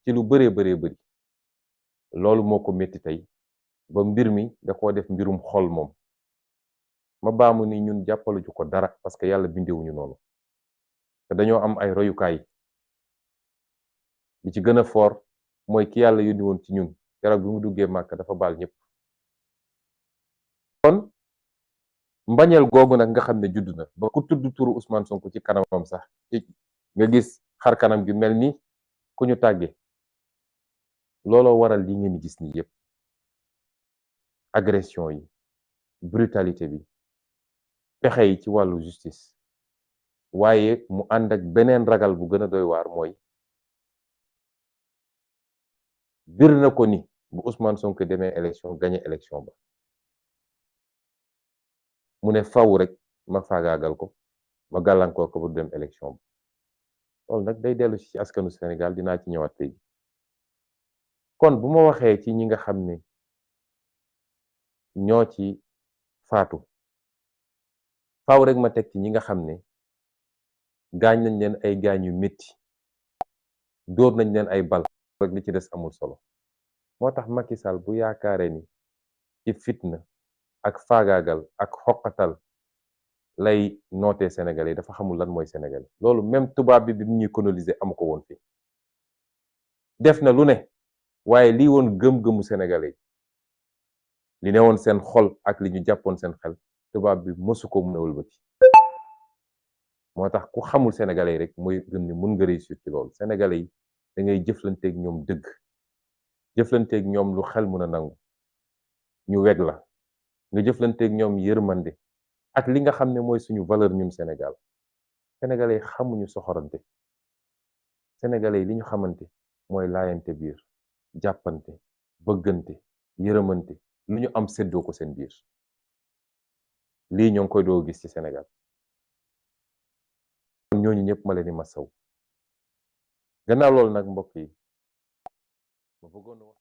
ci lu bëree bëree bëri loolu moo ko métti tey ba mbir mi da koo def mbirum xol moom ma baamu ni ñun jàppaluñu ko dara parce que yàlla bindewuñu noonu te dañoo am ay royukaay bi ci gën a fort mooy ki yàlla yónni woon ci ñun keroog bi mu duggee màkk dafa baal ñëpp kon mbañeel googu nag nga xam ne judd na ba ku tudd turu Ousmane Sonko ci kanamam sax nga gis xar kanam gi mel ni ku ñu tàgge looloo waral li ngeen gis ni yépp agression yi brutalité bi pexe yi ci wàllu justice waaye mu ànd ak beneen ragal bu gën a doy waar mooy bir na ko ni bu Ousmane Sonko demee élection gagné élection ba mu ne faw rek ma faagaagal ko ma gàllankoor ko bu dem élection ba loolu nag day dellu ci askanu Sénégal dinaa ci ñëwaat léegi kon bu ma waxee ci ñi nga xam ne ñoo ci faatu faw rek ma teg ci ñi nga xam ne gaañ nañ leen ay gaañ yu metti dóor nañ leen ay bal rek li ci des amul solo moo tax Macky Sall bu yaakaare ni ci fitna ak faagaagal ak xoqatal lay nootee Sénégalais yi dafa xamul lan mooy Sénégalais loolu même tubaab bi mu ñuy coloniser amu ko woon fii def na lu ne waaye lii woon gëm-gëmu Sénégalais yi li ne woon seen xol ak li ñu jàppoon seen xel tubaab bi mësu ko mën a wëlbati moo tax ku xamul Sénégalais yi rek mooy gëm ni mun nga réussir ci loolu Sénégalais yi da ngay jëflanteeg ñoom dëgg jëflanteeg ñoom lu xel mën a nangu ñu weg la nga jëflanteeg ñoom yërmande ak li nga xam ne mooy suñu valeur ñun Sénégal Sénégalais yi xamuñu soxorante Sénégalais yi li ñu xamante mooy laayante biir jàppante bëggante yërëmante lu ñu am séddoo ko seen biir lii ñoo ngi koy doo gis ci Sénégal kon ñooñu ñëpp ma leen di masaw gannaaw loolu nag mbokk yi ma bëggoon